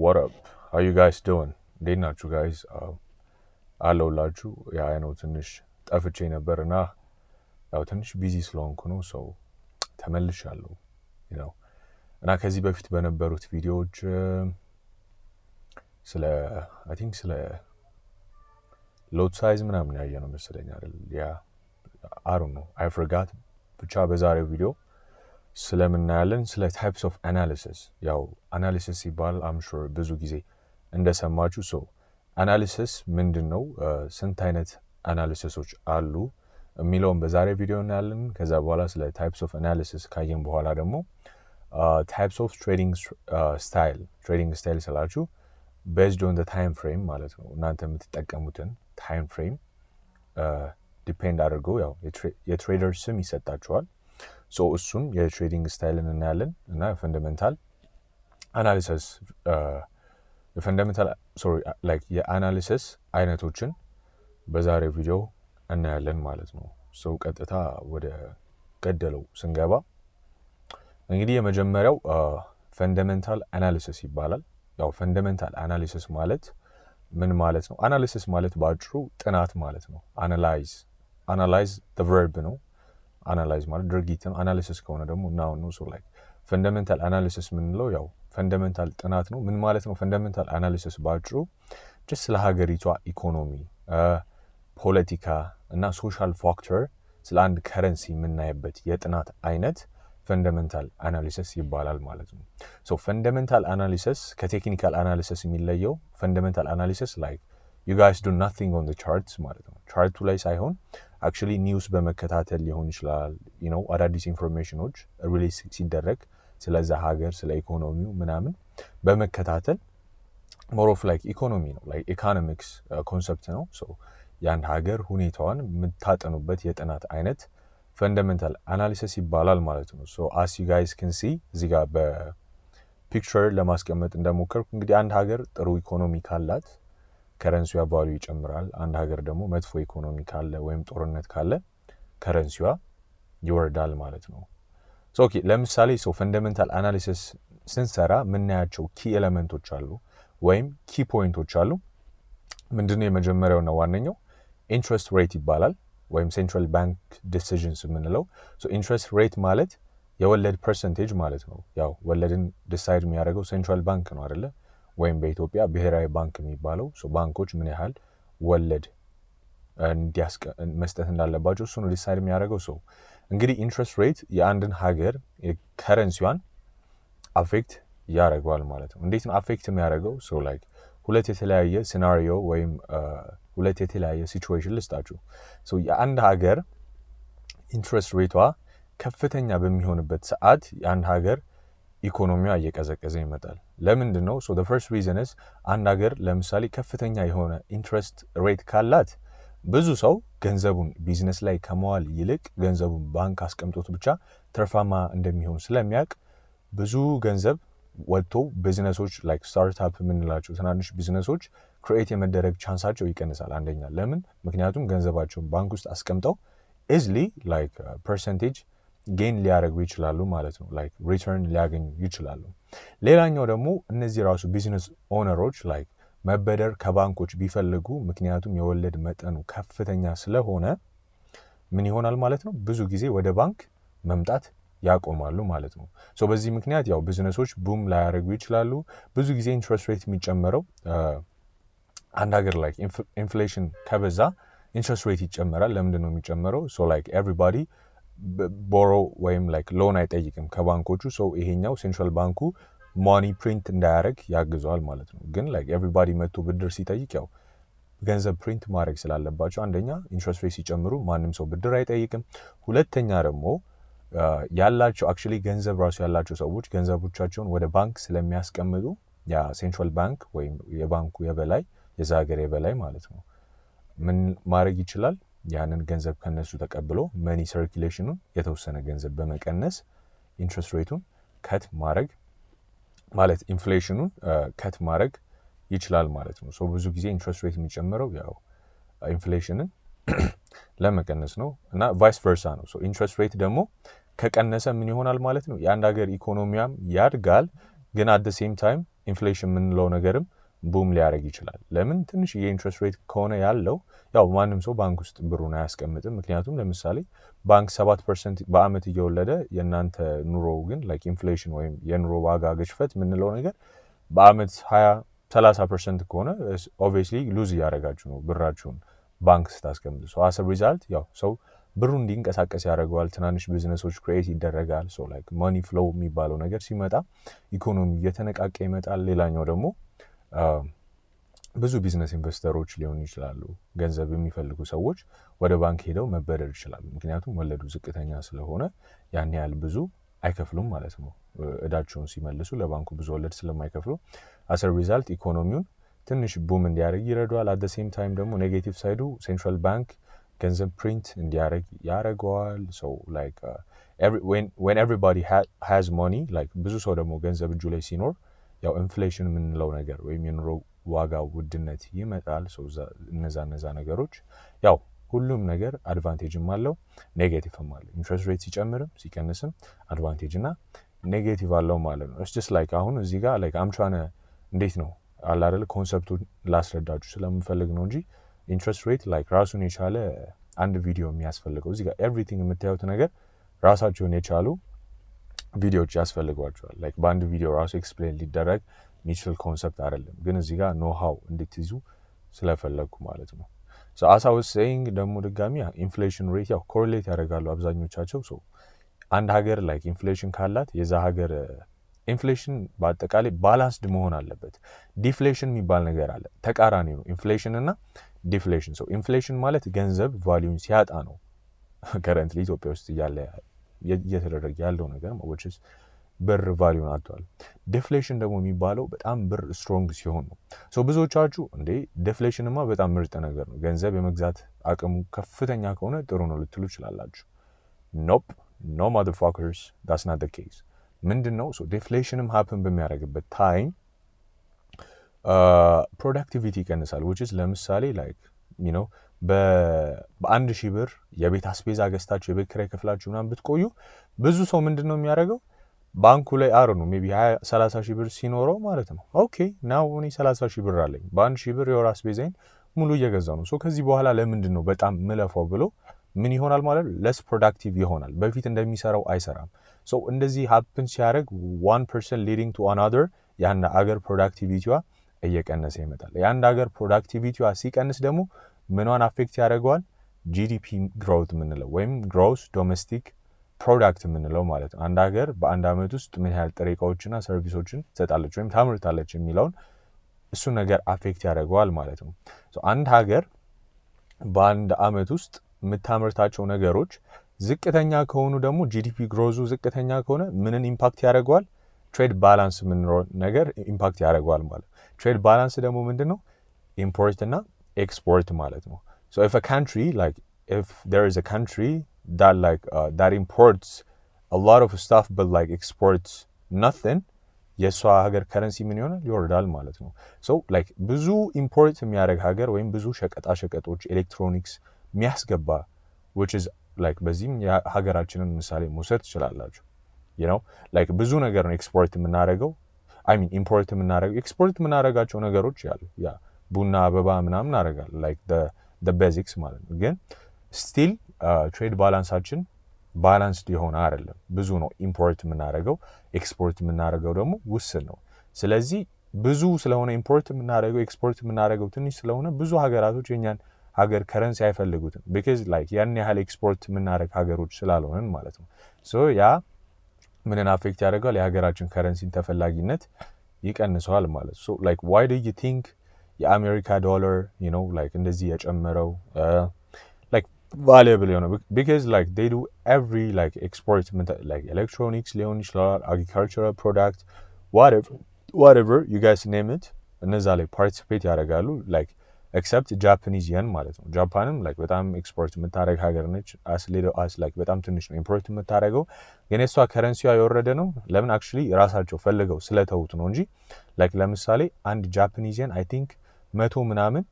What up? How you guys doing? እንዴት ናችሁ guys? አለሁላችሁ። Yeah, I know ትንሽ ጠፍቼ ነበር እና ያው ትንሽ busy ስለሆንኩ ነው፣ so ተመልሻለሁ እና ከዚህ በፊት በነበሩት ቪዲዮዎች ስለ I think ስለ lot size ምናምን ያየነው መሰለኝ፣ አይደል? Yeah, I don't know, I forgot። ብቻ በዛሬው ቪዲዮ ስለምናያለን ስለ types of analysis። ያው analysis ሲባል I'm sure ብዙ ጊዜ እንደሰማችሁ፣ so analysis ምንድን ነው፣ ስንት አይነት analysis ኦች አሉ የሚለውን በዛሬ ቪዲዮ እናያለን። ከዛ በኋላ ስለ types of analysis ካየን በኋላ ደግሞ types of trading style። Trading style ስላችሁ based on time frame ማለት ነው። እናንተ የምትጠቀሙትን time frame depend አድርገው ያው የ trader ስም ይሰጣችኋል። So እሱን የ trading style ን እናያለን እና fundamental analysis የ fundamental, sorry, like የ analysis አይነቶችን በዛሬው ቪዲዮ እናያለን ማለት ነው። So ቀጥታ ወደ ገደለው ስንገባ እንግዲህ የመጀመሪያው fundamental analysis ይባላል። ያው fundamental analysis ማለት ምን ማለት ነው? Analysis ማለት በአጭሩ ጥናት ማለት ነው። Analyze verb ነው። Analyze ማለት ድርጊት ነው። Analysis ከሆነ ደግሞ noun ነው። So like fundamental analysis የምንለው ያው fundamental ጥናት ነው። ምን ማለት ነው? Fundamental analysis በአጭሩ just ስለ ሀገሪቷ ኢኮኖሚ፣ ፖለቲካ እና social factor ስለ አንድ currency የምናይበት የጥናት አይነት fundamental analysis ይባላል ማለት ነው። So fundamental analysis ከ technical analysis የሚለየው fundamental analysis like you guys do nothing on charts ማለት ነው። Chart ኡ ላይ ሳይሆን actually news በመከታተል ሊሆን ይችላል፣ አዳዲስ information ኖች release ሲደረግ ስለዛ ሀገር፣ ስለ ኢኮኖሚው ምናምን በመከታተል more of like ኢኮኖሚ ነው፣ like economics concept ነው። So የአንድ ሀገር ሁኔታዋን የምታጠኑበት የጥናት አይነት fundamental analysis ይባላል ማለት ነው። So as you guys can see፣ እዚህ ጋር በ picture ለማስቀመጥ እንደሞከርኩ እንግዲህ አንድ ሀገር ጥሩ ኢኮኖሚ ካላት currency ዋ value ይጨምራል። አንድ ሀገር ደግሞ መጥፎ ኢኮኖሚ ካለ ወይም ጦርነት ካለ currency ዋ ይወርዳል ማለት ነው። Okay፣ ለምሳሌ so fundamental analysis ስንሰራ የምናያቸው key element ኦች አሉ ወይም key point ኦች አሉ። ምንድነው የመጀመሪያውና ዋነኛው? Interest rate ይባላል ወይም central bank decisions የምንለው። Interest rate ማለት የወለድ percentage ማለት ነው። ያው ወለድን decide የሚያደርገው central bank ነው፣ አይደለ? ወይም በኢትዮጵያ ብሔራዊ ባንክ የሚባለው። ባንኮች ምን ያህል ወለድ መስጠት እንዳለባቸው እሱ ነው decide የሚያደርገው። So እንግዲህ interest rate የአንድን ሀገር currency ዋን affect ያደርገዋል ማለት ነው። እንዴት ነው affect የሚያደርገው? So like ሁለት የተለያየ scenario ወይም ሁለት የተለያየ situation ልስጣችሁ። So የአንድ ሀገር interest rate ቷ ከፍተኛ በሚሆንበት ሰዓት የአንድ ሀገር ኢኮኖሚዋ እየቀዘቀዘ ይመጣል። ለምንድን ነው? So first reason is አንድ ሀገር ለምሳሌ ከፍተኛ የሆነ interest rate ካላት ብዙ ሰው ገንዘቡን ቢዝነስ ላይ ከመዋል ይልቅ ገንዘቡን ባንክ አስቀምጦት ብቻ ትርፋማ እንደሚሆን ስለሚያውቅ ብዙ ገንዘብ ወጥቶ ቢዝነሶች like startup የምንላቸው ትናንሽ ቢዝነሶች create የመደረግ chance ኣቸው ይቀንሳል። አንደኛ ለምን? ምክንያቱም ገንዘባቸውን ባንክ ውስጥ አስቀምጠው easily like percentage gain ሊያደርጉ ይችላሉ ማለት ነው። Like return ሊያገኙ ይችላሉ። ሌላኛው ደግሞ እነዚህ ራሱ business owner ኦች like መበደር ከባንኮች ቢፈልጉ ምክንያቱም የወለድ መጠኑ ከፍተኛ ስለሆነ ምን ይሆናል ማለት ነው? ብዙ ጊዜ ወደ ባንክ መምጣት ያቆማሉ ማለት ነው። So በዚህ ምክንያት ያው business ኦች boom ላያደርጉ ይችላሉ። ብዙ ጊዜ interest rate የሚጨመረው አንድ ሀገር ላይ inflation ከበዛ interest rate ይጨመራል። ለምንድን ነው የሚጨመረው? So like everybody borrow ወይም like loan አይጠይቅም ከባንኮቹ። So ይሄኛው central ባንኩ money print እንዳያደርግ ያግዘዋል ማለት ነው። ግን like everybody መጥቶ ብድር ሲጠይቅ ያው ገንዘብ print ማድረግ ስላለባቸው አንደኛ interest rate ሲጨምሩ ማንም ሰው ብድር አይጠይቅም። ሁለተኛ ደግሞ ያላቸው actually ገንዘብ ራሱ ያላቸው ሰዎች ገንዘቦቻቸውን ወደ ባንክ ስለሚያስቀምጡ ያ central bank ወይም የባንኩ የበላይ፣ የዛ ሀገር የበላይ ማለት ነው፣ ምን ማድረግ ይችላል? ያንን ገንዘብ ከነሱ ተቀብሎ money circulation ኑን የተወሰነ ገንዘብ በመቀነስ interest rate ኡን cut ማድረግ ማለት inflation ኑን cut ማድረግ ይችላል ማለት ነው። So ብዙ ጊዜ interest rate የሚጨምረው ያው inflation ን ለመቀነስ ነው እና vice versa ነው። So interest rate ደግሞ ከቀነሰ ምን ይሆናል ማለት ነው? የአንድ ሀገር ኢኮኖሚያም ያድጋል፣ ግን at same time Inflation የምንለው ነገርም boom ሊያደርግ ይችላል። ለምን? ትንሽ የ interest rate ከሆነ ያለው ያው ማንም ሰው ባንክ ውስጥ ብሩን አያስቀምጥም። ምክንያቱም ለምሳሌ ባንክ 7% በአመት እየወለደ የእናንተ ኑሮ ግን like inflation ወይም የኑሮ ዋጋ ግሽበት የምንለው ነገር በአመት 20-30% ከሆነ obviously lose እያደረጋችሁ ነው ብራችሁን ባንክ ስታስቀምጡ። So as a result ያው ሰው ብሩ እንዲንቀሳቀስ ያደርገዋል። ትናንሽ business ኦች create ይደረጋል። So like money flow የሚባለው ነገር ሲመጣ ኢኮኖሚ እየተነቃቀ ይመጣል። ሌላኛው ደግሞ ብዙ business investor ኦች ሊሆኑ ይችላሉ፣ ገንዘብ የሚፈልጉ ሰዎች ወደ ባንክ ሄደው መበደር ይችላሉ። ምክንያቱም ወለዱ ዝቅተኛ ስለሆነ ያን ያህል ብዙ አይከፍሉም ማለት ነው። እዳቸውን ሲመልሱ ለባንኩ ብዙ ወለድ ስለማይከፍሉ as a result ኢኮኖሚውን ትንሽ boom እንዲያደርግ ይረዳዋል። At the same time ደግሞ negative side ኡ central bank ገንዘብ print እንዲያደርግ ያደርገዋል። So like when everybody has money, like ብዙ ሰው ደግሞ ገንዘብ እጁ ላይ ሲኖር ያው inflation የምንለው ነገር ወይም የኑሮ ዋጋ ውድነት ይመጣል። So እነዛ ነገሮች ያው ሁሉም ነገር advantage ም አለው፣ negative ም አለው። Interest rate ሲጨምርም ሲቀንስም advantage እና negative አለው ማለት ነው። It's just like አሁን እዚህ ጋር like I'm tryna እንዴት ነው አለ አይደል concept ኡን ላስረዳችሁ ስለምፈልግ ነው እንጂ interest rate like ራሱን የቻለ አንድ ቪዲዮ የሚያስፈልገው፣ እዚህ ጋር everything የምታዩት ነገር ራሳቸውን የቻሉ ቪዲዮዎች ያስፈልጓቸዋል። Like በአንድ ቪዲዮ ራሱ explain ሊደረግ የሚችል concept አይደለም፣ ግን እዚህ ጋር know how እንድትይዙ ስለፈለግኩ ማለት ነው። As I was saying ደግሞ ድጋሚ inflation rate ያው correlate ያደርጋሉ አብዛኞቻቸው። So አንድ ሀገር like inflation ካላት የዛ ሀገር inflation በአጠቃላይ balanced መሆን አለበት። Deflation የሚባል ነገር አለ፣ ተቃራኒ ነው inflation እና deflation። So inflation ማለት ገንዘብ value ን ሲያጣ ነው። Currently ኢትዮጵያ ውስጥ እያለ እየተደረገ ያለው ነገር which is ብር value ን አጥቷል። Deflation ደግሞ የሚባለው በጣም ብር strong ሲሆን ነው። So ብዙዎቻችሁ እንዴ deflation ማ በጣም ምርጥ ነገር ነው፣ ገንዘብ የመግዛት አቅሙ ከፍተኛ ከሆነ ጥሩ ነው ልትሉ ትችላላችሁ። Nope, no motherfuckers, that's not the case። ምንድን ነው? Deflation ም happen በሚያደርግበት time productivity ይቀንሳል። Which is ለምሳሌ like በ1,000 ብር የቤት አስቤዛ ገዝታችሁ የቤት ኪራይ ከፍላችሁ ምናምን ብትቆዩ ብዙ ሰው ምንድን ነው የሚያደርገው? ባንኩ ላይ አሮ ነው maybe 30,000 ብር ሲኖረው ማለት ነው። Okay, now እኔ 30,000 ብር አለኝ፣ በ1,000 ብር የወር አስቤዛዬን ሙሉ እየገዛው ነው። So ከዚህ በኋላ ለምንድን ነው በጣም ምለፋው ብሎ ምን ይሆናል ማለት ነው? Less productive ይሆናል። በፊት እንደሚሰራው አይሰራም። So እንደዚህ happen ሲያደርግ one person leading to another የአንድ አገር productivity ዋ እየቀነሰ ይመጣል። የአንድ ሀገር productivity ዋ ሲቀንስ ደግሞ ምኗን affect ያደርገዋል? GDP growth የምንለው ወይም gross domestic product የምንለው ማለት ነው። አንድ ሀገር በአንድ አመት ውስጥ ምን ያህል ጥሬ እቃዎችና service ኦችን ትሰጣለች ወይም ታምርታለች የሚለውን እሱ ነገር affect ያደርገዋል ማለት ነው። አንድ ሀገር በአንድ አመት ውስጥ የምታመርታቸው ነገሮች ዝቅተኛ ከሆኑ ደግሞ GDP growth ኡ ዝቅተኛ ከሆነ ምንን impact ያደርገዋል? Trade balance የምንለው ነገር impact ያደርገዋል ማለት ነው። Trade balance ደግሞ ምንድን ነው? Import እና ኤክስፖርት ማለት ነው። So if a country, like if there is a country that like that imports a lot of stuff but like exports nothing፣ የእሷ ሀገር currency ምን ይሆናል? ይወርዳል ማለት ነው። So like ብዙ import የሚያደርግ ሀገር ወይም ብዙ ሸቀጣ ሸቀጦች፣ ኤሌክትሮኒክስ የሚያስገባ which is like በዚህም የሀገራችንን ምሳሌ መውሰድ ትችላላችሁ። Like ብዙ ነገር ነው ኤክስፖርት የምናደርገው፣ I mean import የምናደርገው። ኤክስፖርት የምናደርጋቸው ነገሮች ያሉ ያ ቡና፣ አበባ ምናምን እናደርጋለን፣ like the basics ማለት ነው። ግን still trade balance ኣችን balanced የሆነ አይደለም። ብዙ ነው import የምናደርገው፣ ኤክስፖርት የምናደርገው ደግሞ ውስን ነው። ስለዚህ ብዙ ስለሆነ import የምናደርገው፣ ኤክስፖርት የምናደርገው ትንሽ ስለሆነ ብዙ ሀገራቶች የኛን ሀገር currency አይፈልጉትም። Because like ያን ያህል ኤክስፖርት የምናደርግ ሀገሮች ስላልሆንን ማለት ነው። So ያ ምንን affect ያደርገዋል? የሀገራችን currency ን ተፈላጊነት ይቀንሰዋል ማለት ነው። So like why do you think የአሜሪካ ዶላር like እንደዚህ የጨመረው፣ like valuable የሆነ? Because like they do every like export, like electronics ሊሆን ይችላል፣ agricultural product, whatever you guys name it፣ እነዛ ላይ participate ያደርጋሉ፣ like except Japanese yen ማለት ነው። ጃፓንም like በጣም ኤክስፖርት የምታደርግ ሀገር ነች። As little as like በጣም ትንሽ ነው import የምታደርገው፣ ግን የእሷ currency ዋ የወረደ ነው። ለምን? Actually ራሳቸው ፈልገው ስለተዉት ነው እንጂ like ለምሳሌ አንድ Japanese yen I think መቶ ምናምን፣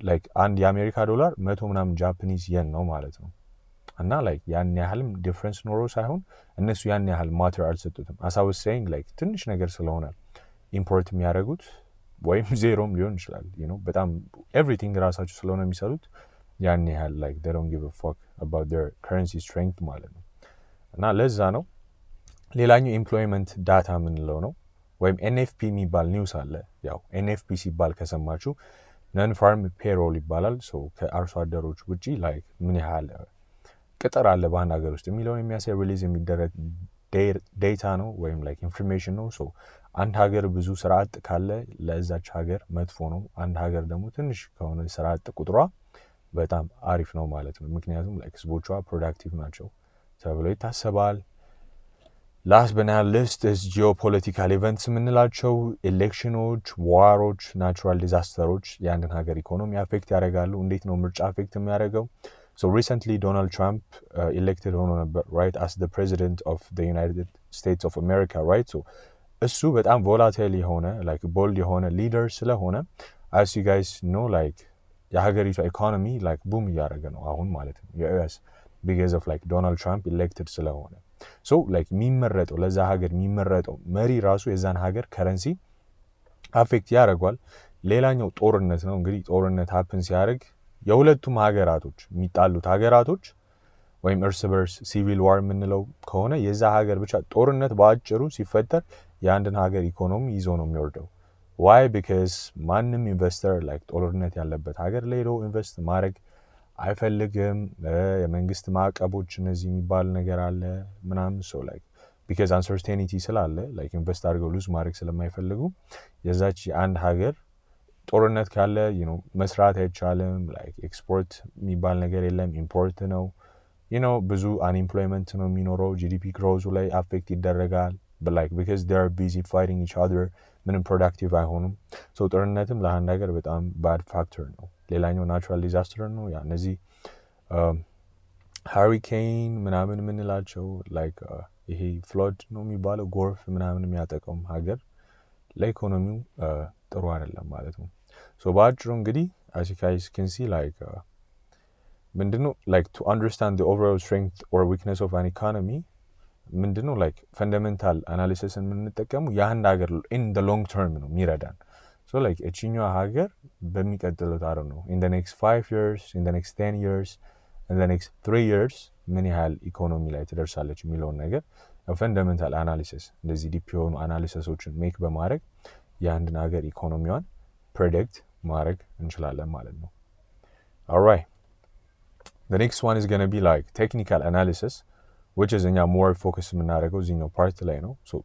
like አንድ የአሜሪካ ዶላር መቶ ምናምን Japanese yen ነው ማለት ነው። እና like ያን ያህልም difference ኖሮ ሳይሆን እነሱ ያን ያህል matter አልሰጡትም። As I was saying, like ትንሽ ነገር ስለሆነ import የሚያደርጉት ወይም ዜሮም ሊሆን ይችላል። በጣም everything ራሳቸው ስለሆነ የሚሰሩት ያን ያህል like they don't give a fuck about their currency strength ማለት ነው። እና ለዛ ነው። ሌላኛው employment data የምንለው ነው ወይም NFP የሚባል news አለ። ያው NFP ሲባል ከሰማችሁ non farm payroll ይባላል። So ከአርሶ አደሮች ውጪ like ምን ያህል ቅጥር አለ በአንድ ሀገር ውስጥ የሚለውን የሚያሳይ release የሚደረግ data ነው ወይም like information ነው። So አንድ ሀገር ብዙ ስራ አጥ ካለ ለዛች ሀገር መጥፎ ነው። አንድ ሀገር ደግሞ ትንሽ ከሆነ ስራ አጥ ቁጥሯ በጣም አሪፍ ነው ማለት ነው። ምክንያቱም like ህዝቦቿ productive ናቸው ተብሎ ይታሰባል። Last but not least is geopolitical events የምንላቸው election ኖች፣ war ኦች፣ natural disaster ኦች የአንድን ሀገር ኢኮኖሚ affect ያደርጋሉ። እንዴት ነው ምርጫ affect የሚያደርገው? So recently ዶናልድ ትራምፕ elected ሆኖ ነበር, right, as the president of the United States of America, right? So እሱ በጣም volatile የሆነ, like bold የሆነ leader ስለሆነ, as you guys know, like የሀገሪቷ ኢኮኖሚ like boom እያደረገ ነው አሁን ማለት ነው የ US, because of like ዶናልድ ትራምፕ elected ስለሆነ። So like የሚመረጠው ለዛ ሀገር የሚመረጠው መሪ ራሱ የዛን ሀገር currency affect ያደርጓል። ሌላኛው ጦርነት ነው። እንግዲህ ጦርነት happen ሲያደርግ የሁለቱም ሀገራቶች የሚጣሉት ሀገራቶች ወይም እርስ በርስ civil war የምንለው ከሆነ የዛ ሀገር ብቻ ጦርነት በአጭሩ ሲፈጠር የአንድን ሀገር ኢኮኖሚ ይዞ ነው የሚወርደው። Why? Because ማንም investor like ጦርነት ያለበት ሀገር ላይ ሄዶ invest ማድረግ አይፈልግም። የመንግስት ማዕቀቦች እነዚህ የሚባል ነገር አለ ምናምን። So like because uncertainty ስላለ like invest አድርገው lose ማድረግ ስለማይፈልጉ የዛች የአንድ ሀገር ጦርነት ካለ መስራት አይቻልም። Like export የሚባል ነገር የለም፣ import ነው። ብዙ unemployment ነው የሚኖረው። GDP growth ኡ ላይ affect ይደረጋል። Like because they're busy fighting each other ምንም productive አይሆኑም። So ጦርነትም ለአንድ ሀገር በጣም bad factor ነው። ሌላኛው natural disaster ነው። ያ እነዚህ hurricane ምናምን የምንላቸው like ይሄ flood ነው የሚባለው ጎርፍ ምናምን የሚያጠቃውም ሀገር ለኢኮኖሚው ጥሩ አይደለም ማለት ነው። So በአጭሩ እንግዲህ as you guys can see, like ምንድነው like to understand overall strength or weakness of an economy ምንድነው like fundamental analysis የምንጠቀሙ የአንድ ሀገር in the long term ነው የሚረዳን። So like እችኛዋ ሀገር በሚቀጥሉት አረ ነው in the next 5 years, in the next 10 years, in the next 3 years ምን ያህል ኢኮኖሚ ላይ ትደርሳለች የሚለውን ነገር fundamental analysis እንደዚህ deep የሆኑ analysis ኦችን make በማድረግ የአንድን ሀገር ኢኮኖሚዋን predict ማድረግ እንችላለን ማለት ነው። Alright, the next one is gonna be like technical analysis, which is እኛ more focus የምናደርገው እዚህኛው part ላይ ነው። So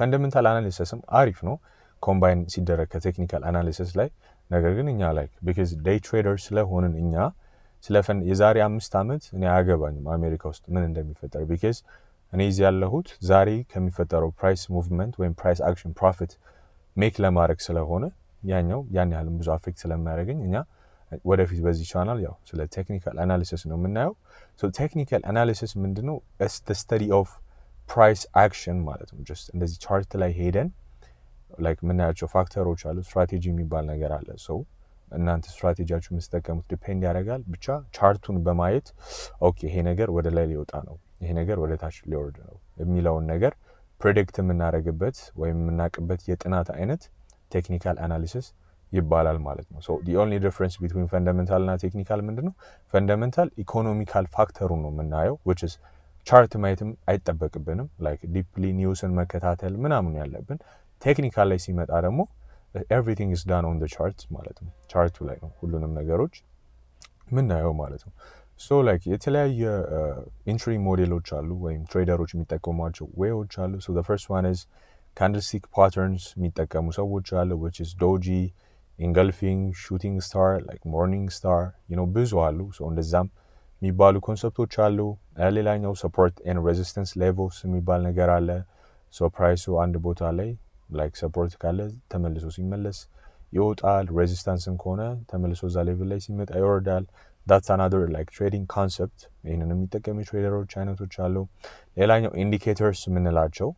fundamental analysis ም አሪፍ ነው combine ሲደረግ ከ technical analysis ላይ። ነገር ግን እኛ like because day trader ስለሆንን እኛ ስለ የዛሬ 5 ዓመት እኔ አያገባኝም አሜሪካ ውስጥ ምን እንደሚፈጠር, because እኔ እዚህ ያለሁት ዛሬ ከሚፈጠረው price movement ወይም price action profit make ለማድረግ ስለሆነ ያኛው ያን ያህልም ብዙ affect ስለማያደርገኝ እኛ ወደፊት በዚህ ቻናል ያው ስለ technical analysis ነው የምናየው። Technical analysis ምንድነው? It's study of price action ማለት ነው። Just እንደዚህ chart ላይ ሄደን like የምናያቸው factor ኦች አሉ። ስትራቴጂ የሚባል ነገር አለ። So እናንተ ስትራቴጂያችሁ የምትጠቀሙት depend ያደርጋል። ብቻ chart ኡን በማየት okay ይሄ ነገር ወደ ላይ ሊወጣ ነው፣ ይሄ ነገር ወደ ታች ሊወርድ ነው የሚለውን ነገር predict የምናደርግበት ወይም የምናውቅበት የጥናት አይነት technical analysis ይባላል ማለት ነው። So the only difference between fundamental እና technical ምንድን ነው? Fundamental economical factor ኡ ነው የምናየው, which is chart ማየትም አይጠበቅብንም፣ like deeply news ን መከታተል ምናምን ያለብን። Technical ላይ ሲመጣ ደግሞ everything is done on chart ማለት ነው። Chart ኡ ላይ ነው ሁሉንም ነገሮች ምናየው ማለት ነው። So like የተለያየ entry ሞዴሎች አሉ ወይም trader ኦች የሚጠቀሟቸው way ዎች አሉ። So first one is candlestick patterns የሚጠቀሙ ሰዎች አሉ, which is doji, engulfing, shooting star, like morning star, ብዙ አሉ። So እንደዛም የሚባሉ concept ኦች አሉ። ሌላኛው support and resistance levels የሚባል ነገር አለ። So price ኡ አንድ ቦታ ላይ like support ካለ ተመልሶ ሲመለስ ይወጣል። Resistance ም ከሆነ ተመልሶ እዛ level ላይ ሲመጣ ይወርዳል። That's another like trading concept። ይህንን የሚጠቀሙ የ trader ኦች አይነቶች አሉ። ሌላኛው indicators የምንላቸው,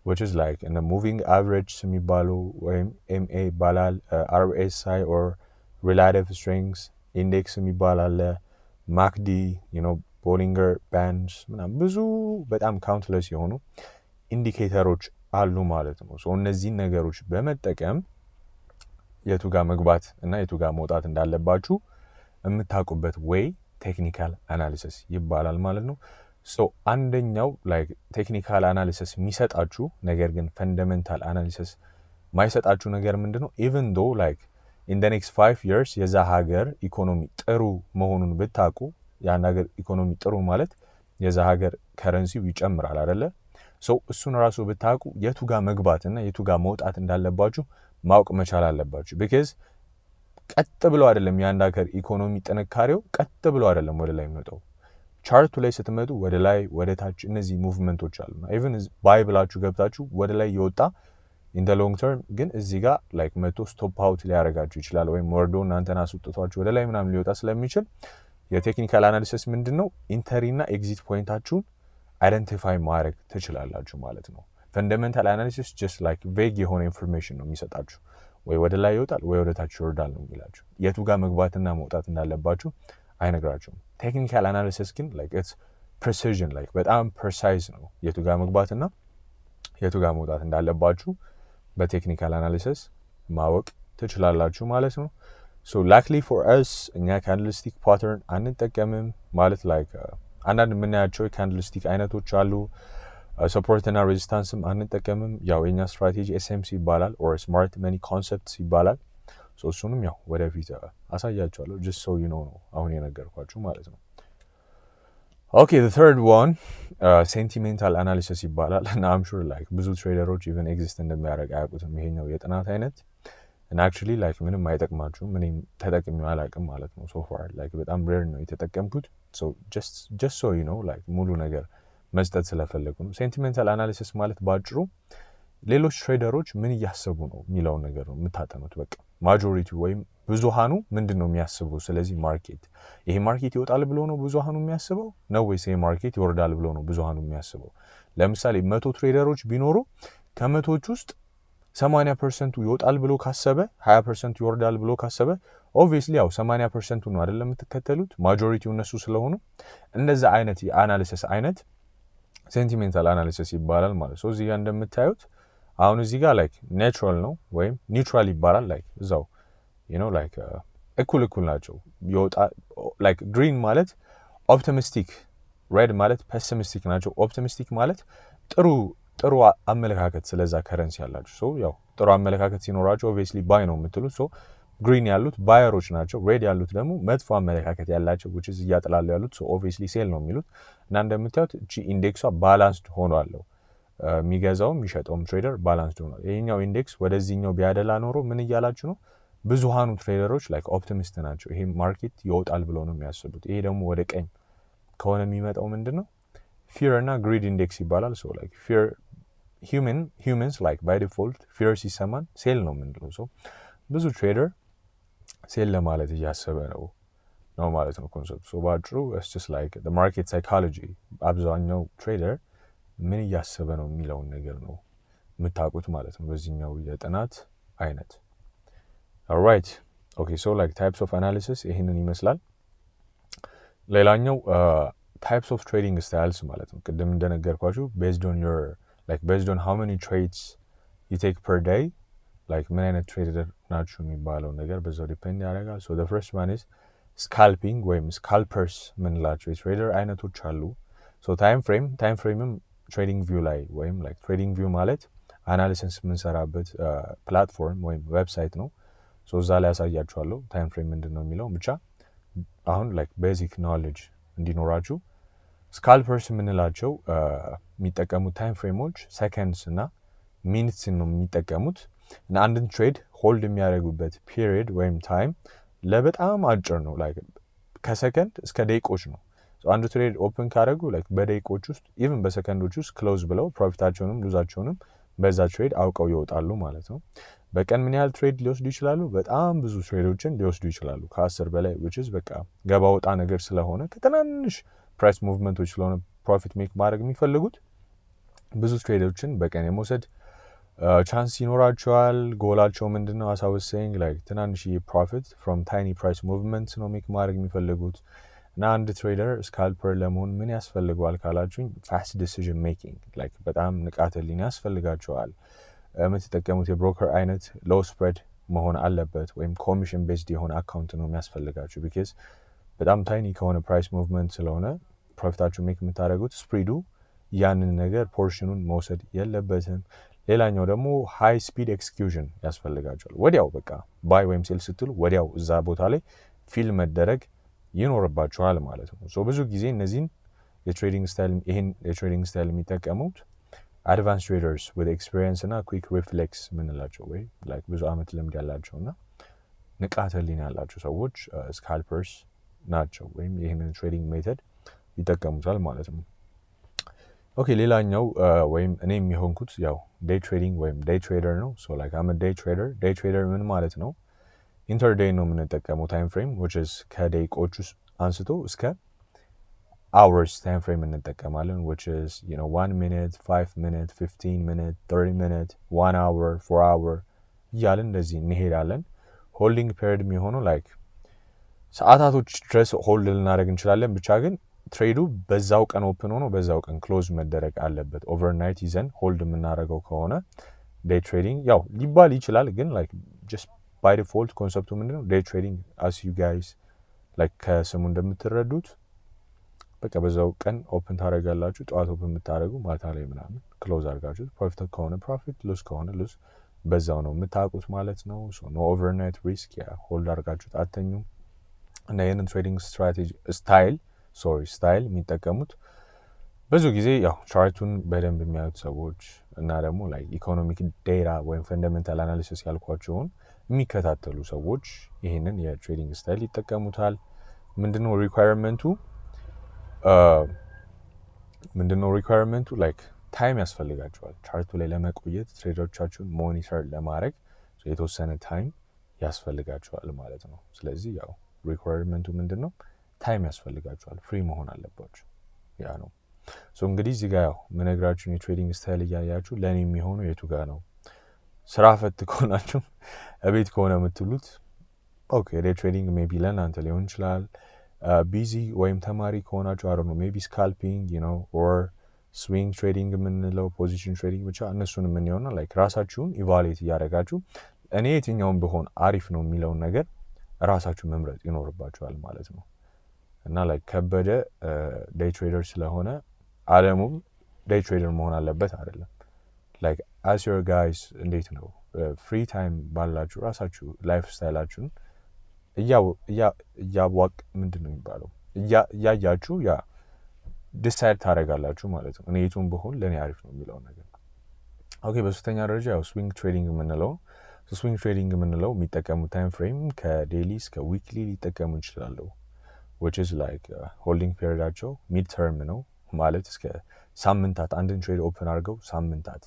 which is like እነ moving average የሚባሉ ወይም MA ይባላል። RSI or relative strength index የሚባል አለ። MACD, Bollinger Bands ምናምን ብዙ በጣም countless የሆኑ indicator ኦች አሉ ማለት ነው። So እነዚህን ነገሮች በመጠቀም የቱ ጋር መግባት እና የቱ ጋር መውጣት እንዳለባችሁ የምታውቁበት way technical analysis ይባላል ማለት ነው። So አንደኛው like technical analysis የሚሰጣችሁ ነገር ግን fundamental analysis ማይሰጣችሁ ነገር ምንድን ነው? Even though like in the next 5 years የዛ ሀገር ኢኮኖሚ ጥሩ መሆኑን ብታውቁ፣ የአንድ ሀገር ኢኮኖሚ ጥሩ ማለት የዛ ሀገር currency ው ይጨምራል አይደለ? So እሱን ራሱ ብታውቁ የቱ ጋር መግባት እና የቱ ጋር መውጣት እንዳለባችሁ ማወቅ መቻል አለባችሁ። Because ቀጥ ብሎ አይደለም፣ የአንድ ሀገር ኢኮኖሚ ጥንካሬው ቀጥ ብሎ አይደለም ወደ ላይ የሚወጣው። Chart ኡ ላይ ስትመጡ ወደ ላይ፣ ወደ ታች እነዚህ movement ኦች አሉ። Even buy ብላችሁ ገብታችሁ ወደ ላይ የወጣ in the long term ግን እዚህ ጋር like መቶ stop out ሊያደርጋችሁ ይችላል፣ ወይም ወርዶ እናንተን አስወጥቷችሁ ወደ ላይ ምናምን ሊወጣ ስለሚችል የ technical analysis ምንድን ነው? Entry እና exit point ኣችሁን identify ማድረግ ትችላላችሁ ማለት ነው። Fundamental analysis just like vague የሆነ information ነው የሚሰጣችሁ። ወይ ወደ ላይ ይወጣል ወይ ወደ ታች ይወርዳል ነው የሚላችሁ። የቱ ጋር መግባትና መውጣት እንዳለባችሁ አይነግራችሁም። Technical analysis ግን like it's precision፣ like በጣም precise ነው። የቱ ጋር መግባትና የቱ ጋር መውጣት እንዳለባችሁ በ technical analysis ማወቅ ትችላላችሁ ማለት ነው። So luckily for us እኛ candlestick pattern አንጠቀምም ማለት like አንዳንድ የምናያቸው የ candlestick አይነቶች አሉ። Support እና resistance ም አንጠቀምም። ያው የኛ strategy SMC ይባላል or smart money concepts ይባላል። እሱንም ያው ወደፊት አሳያችኋለሁ። Just so you know ነው አሁን የነገርኳችሁ ማለት ነው። Okay, the third one sentimental analysis ይባላል እና I'm sure like ብዙ trader ኦች even exist እንደሚያደርግ አያውቁትም ይሄኛው የጥናት አይነት። እና actually like ምንም አይጠቅማችሁም። እኔም ተጠቅሜው አላውቅም ማለት ነው። So far like በጣም rare ነው የተጠቀምኩት። Just so you know like ሙሉ ነገር መስጠት ስለፈለጉ ነው። Sentimental analysis ማለት በአጭሩ ሌሎች trader ኦች ምን እያሰቡ ነው የሚለውን ነገር ነው የምታጠኑት። በቃ majority ወይም ብዙሃኑ ምንድን ነው የሚያስበው? ስለዚህ market፣ ይሄ market ይወጣል ብሎ ነው ብዙሃኑ የሚያስበው ነው ወይስ ይሄ market ይወርዳል ብሎ ነው ብዙሃኑ የሚያስበው? ለምሳሌ 100 trader ኦች ቢኖሩ ከመቶዎች ውስጥ 80% ኡ ይወጣል ብሎ ካሰበ፣ 20% ኡ ይወርዳል ብሎ ካሰበ obviously ያው 80% ኡ ነው አይደለም የምትከተሉት፣ majority ው እነሱ ስለሆኑ። እንደዛ አይነት የ analysis አይነት sentimental analysis ይባላል ማለት ነው። እዚህ ጋር እንደምታዩት አሁን እዚህ ጋር like neutral ነው ወይም neutral ይባላል። Like እዛው like እኩል እኩል ናቸው። ይወጣ like green ማለት optimistic፣ red ማለት pessimistic ናቸው። Optimistic ማለት ጥሩ ጥሩ አመለካከት ስለዛ currency ያላችሁ። So ያው ጥሩ አመለካከት ሲኖራችሁ obviously buy ነው የምትሉት። So green ያሉት buyer ኦች ናቸው። Red ያሉት ደግሞ መጥፎ አመለካከት ያላቸው which is እያጥላሉ ያሉት፣ so obviously sell ነው የሚሉት። እና እንደምታዩት እቺ index ኧ balanced ሆኗል። የሚገዛውም የሚሸጠውም trader balanced ሆኗል። ይሄኛው index ወደዚህኛው ቢያደላ ኖሮ ምን እያላችሁ ነው? ብዙሃኑ trader ኦች like optimist ናቸው። ይሄ market ይወጣል ብለው ነው የሚያስቡት። ይሄ ደግሞ ወደ ቀኝ ከሆነ የሚመጣው ምንድን ነው? Fear እና greed index ይባላል። So like fear፣ humans like by default fear ሲሰማን sell ነው የምንለው። So ብዙ trader sell ለማለት እያሰበ ነው ማለት ነው concept ኡ። So በአጭሩ it's just like market psychology፣ አብዛኛው trader ምን እያሰበ ነው የሚለውን ነገር ነው የምታውቁት ማለት ነው በዚህኛው የጥናት አይነት። Alright, okay, so like types of analysis ይህንን ይመስላል። ሌላኛው types of trading styles ማለት ነው። ቅድም እንደነገርኳችሁ based on how many trades you take per day like ምን አይነት trader ናችሁ የሚባለው ነገር በዛው depend ያደርጋል። So first one is scalping ወይም scalpers የምንላቸው የ trader አይነቶች አሉ። So time frame ም TradingView ላይ ወይም like TradingView ማለት analysis የምንሰራበት platform ወይም website ነው። So እዛ ላይ ያሳያችኋለሁ time frame ምንድን ነው የሚለው። ብቻ አሁን like basic knowledge እንዲኖራችሁ scalpers የምንላቸው የሚጠቀሙት time frame ኦች seconds እና minutes ነው የሚጠቀሙት እና አንድን trade hold የሚያደርጉበት period ወይም time ለበጣም አጭር ነው። Like ከሰከንድ እስከ ደቂቆች ነው። አንዱ trade open ካደረጉ like በደቂቆች ውስጥ፣ even በሰከንዶች ውስጥ close ብለው profit ኣቸውንም loss ኣቸውንም በዛ trade አውቀው ይወጣሉ ማለት ነው። በቀን ምን ያህል trade ሊወስዱ ይችላሉ? በጣም ብዙ trade ኦችን ሊወስዱ ይችላሉ፣ ከ10 በላይ፣ which is በቃ ገባ ወጣ ነገር ስለሆነ፣ ከትናንሽ price movement ኦች ስለሆነ profit make ማድረግ የሚፈልጉት ብዙ trade ኦችን በቀን የመውሰድ chance ይኖራቸዋል። ጎላቸው ምንድን ነው? As I was saying like ትናንሽ profit from tiny price movement ነው make ማድረግ የሚፈልጉት። እና አንድ trader scalper ለመሆን ምን ያስፈልገዋል ካላችሁኝ፣ fast decision making፣ like በጣም ንቃተ ህሊና ያስፈልጋቸዋል። የምትጠቀሙት የ broker አይነት low spread መሆን አለበት ወይም commission based የሆነ account ነው የሚያስፈልጋችሁ፣ because በጣም tiny ከሆነ price movement ስለሆነ profit ኣችሁ make የምታደርጉት፣ spread ኡ ያንን ነገር portion ኑን መውሰድ የለበትም። ሌላኛው ደግሞ high speed execution ያስፈልጋቸዋል። ወዲያው በቃ buy ወይም sell ስትሉ ወዲያው እዛ ቦታ ላይ fill መደረግ ይኖርባችኋል ማለት ነው። So ብዙ ጊዜ እነዚህን የ trading style፣ ይህን የ trading style የሚጠቀሙት advanced traders with experience እና quick reflex የምንላቸው ወይ like ብዙ አመት ልምድ ያላቸው እና ንቃተ ህሊና ያላቸው ሰዎች scalpers ናቸው ወይም ይህንን trading method ይጠቀሙታል ማለት ነው። Okay፣ ሌላኛው ወይም እኔ የሆንኩት ያው day trading ወይም day trader ነው። So like I'm a day trader። Day trader ምን ማለት ነው? Intraday ነው የምንጠቀመው time frame፣ which is ከደቂቆች ውስጥ አንስቶ እስከ hours time frame እንጠቀማለን፣ which is 1 minute፣ 5 minute፣ 15 minute፣ 30 minute፣ 1 hour፣ 4 hour እያልን እንደዚህ እንሄዳለን። Holding period የሚሆነው like ሰዓታቶች ድረስ hold ልናደርግ እንችላለን። ብቻ ግን trade ኡ በዛው ቀን open ሆኖ በዛው ቀን close መደረግ አለበት። Overnight ይዘን hold የምናደርገው ከሆነ day trading ያው ሊባል ይችላል፣ ግን like just by default concept ኡ ምንድነው? Day trading as you guys like ከስሙ እንደምትረዱት በቃ በዛው ቀን open ታደርጋላችሁ። ጠዋት open የምታደርጉ ማታ ላይ ምናምን close አድርጋችሁት profit ከሆነ profit፣ loss ከሆነ loss በዛው ነው የምታውቁት ማለት ነው። No overnight risk፣ yeah፣ hold አድርጋችሁት አተኙም። እና ይህንን trading strategy style፣ sorry፣ style የሚጠቀሙት ብዙ ጊዜ ያው chart ኡን በደንብ የሚያዩት ሰዎች እና ደግሞ like economic data ወይም fundamental analysis ያልኳቸውን የሚከታተሉ ሰዎች ይህንን የ trading style ይጠቀሙታል። ምንድነው requirement ኡ? ምንድነው requirement ኡ? Like time ያስፈልጋቸዋል። Chart ኡ ላይ ለመቆየት፣ trade ኦቻችሁን monitor ለማድረግ የተወሰነ time ያስፈልጋቸዋል ማለት ነው። ስለዚህ ያው requirement ኡ ምንድን ነው? Time ያስፈልጋቸዋል። Free መሆን አለባችሁ። ያ ነው። So እንግዲህ እዚህ ጋር ያው ምነግራችሁን የ trading style እያያችሁ ለእኔ የሚሆነው የቱ ጋር ነው? ስራ ፈት ከሆናችሁ፣ እቤት ከሆነ የምትሉት፣ okay፣ day trading maybe ለእናንተ ሊሆን ይችላል። Busy ወይም ተማሪ ከሆናችሁ፣ I don't know፣ maybe scalping or swing trading የምንለው፣ position trading፣ ብቻ እነሱን የምንየውና like ራሳችሁን evaluate እያደረጋችሁ እኔ የትኛውን ብሆን አሪፍ ነው የሚለውን ነገር ራሳችሁ መምረጥ ይኖርባችኋል ማለት ነው። እና like ከበደ day trader ስለሆነ አለሙም day trader መሆን አለበት አይደለም። Like as your guys እንዴት ነው free time ባላችሁ ራሳችሁ lifestyle ኣችሁን እያዋቅ ምንድን ነው የሚባለው፣ እያያችሁ yeah decide ታደርጋላችሁ ማለት ነው። እኔ የቱን ብሆን ለእኔ አሪፍ ነው የሚለውን ነገር። Okay፣ በሶስተኛ ደረጃ ያው swing trading የምንለው። Swing trading የምንለው የሚጠቀሙት time frame ከ daily እስከ weekly ሊጠቀሙ ይችላሉ። Which is like holding period ኣቸው mid term ነው፣ ማለት እስከ ሳምንታት፣ አንድን trade open አድርገው ሳምንታት፣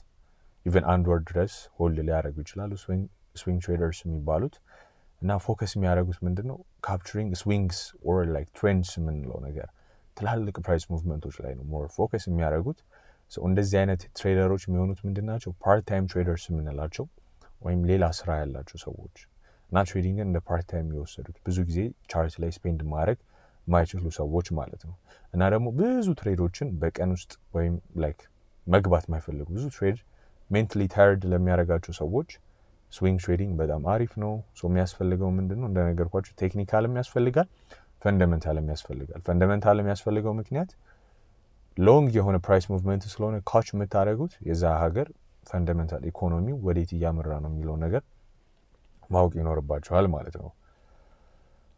even አንድ ወር ድረስ hold ሊያደርጉ ይችላሉ swing traders የሚባሉት። እና focus የሚያደርጉት ምንድን ነው? Capturing swings or like trends የምንለው ነገር፣ ትላልቅ price movement ኦች ላይ ነው more focus የሚያደርጉት። እንደዚህ አይነት trader ኦች የሚሆኑት ምንድን ናቸው? Part time traders የምንላቸው ወይም ሌላ ስራ ያላቸው ሰዎች እና trading ን እንደ part time የወሰዱት፣ ብዙ ጊዜ chart ላይ spend ማድረግ የማይችሉ ሰዎች ማለት ነው። እና ደግሞ ብዙ trade ኦችን በቀን ውስጥ ወይም like መግባት የማይፈልጉ፣ ብዙ trade mentally tired ለሚያደርጋቸው ሰዎች swing trading በጣም አሪፍ ነው። So የሚያስፈልገው ምንድን ነው? እንደነገርኳችሁ technical ም ያስፈልጋል፣ fundamental ም ያስፈልጋል። Fundamental የሚያስፈልገው ምክንያት long የሆነ price movement ስለሆነ catch የምታደርጉት የዛ ሀገር fundamental ኢኮኖሚው ወዴት እያመራ ነው የሚለውን ነገር ማወቅ ይኖርባችኋል ማለት ነው።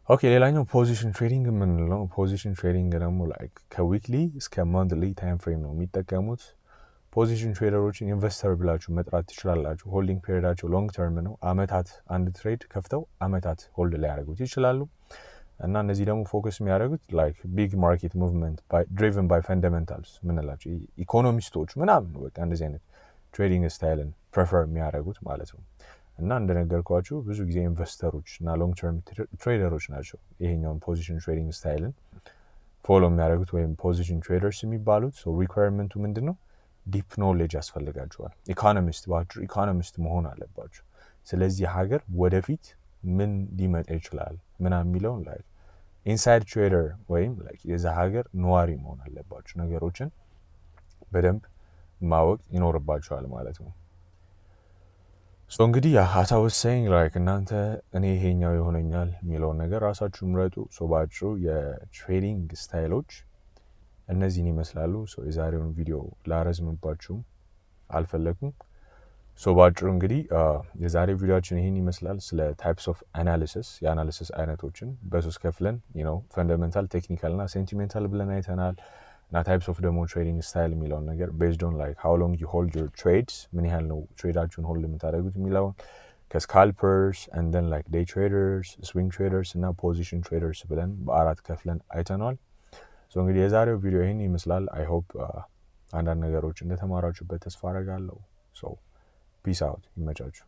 Okay፣ ሌላኛው position trading የምንለው። Position trading ደግሞ like ከ weekly እስከ monthly time frame ነው የሚጠቀሙት። Position trader ኦችን investor ብላችሁ መጥራት ትችላላችሁ። Holding period ኣቸው long term ነው። አመታት፣ አንድ trade ከፍተው አመታት hold ሊያደርጉት ይችላሉ። እና እነዚህ ደግሞ focus የሚያደርጉት like big market movement driven by fundamentals ምንላቸው economist ኦች ምናምን ነው። በቃ እንደዚህ አይነት trading style ን prefer የሚያደርጉት ማለት ነው። እና እንደነገርኳችሁ ብዙ ጊዜ investor ኦች እና long term trader ኦች ናቸው ይሄኛውን position trading style ን follow የሚያደርጉት ወይም position traders የሚባሉት። Requirement ኡ ምንድን ነው? Deep knowledge ያስፈልጋቸዋል። Economist፣ ባጭሩ economist መሆን አለባችሁ። ስለዚህ ሀገር ወደፊት ምን ሊመጣ ይችላል ምናምን የሚለውን like Inside trader ወይም የዛ ሀገር ነዋሪ መሆን አለባችሁ። ነገሮችን በደንብ ማወቅ ይኖርባችኋል ማለት ነው። So እንግዲህ as I was saying, like እናንተ እኔ ይሄኛው ይሆነኛል የሚለውን ነገር ራሳችሁ ምረጡ። So ባጭሩ የ trading style ኦች እነዚህን ይመስላሉ። So የዛሬውን ቪዲዮ ላረዝምባችሁም አልፈለኩም። So ባጭሩ እንግዲህ የዛሬው ቪዲዮአችን ይህን ይመስላል። ስለ types of analysis፣ የ analysis አይነቶችን በሶስት ከፍለን fundamental፣ technical እና sentimental ብለን አይተናል። እና types of ደግሞ trading style የሚለውን ነገር based on like how long you hold your trades፣ ምን ያህል ነው trade ኣችሁን hold የምታደርጉት የሚለውን፣ ከ scalpers and then like day traders፣ swing traders እና position traders ብለን በአራት ከፍለን አይተነዋል። So እንግዲህ የዛሬው ቪዲዮ ይህን ይመስላል። I hope አንዳንድ ነገሮች እንደተማራችሁበት ተስፋ አደርጋለሁ። So peace out፣ ይመቻችሁ።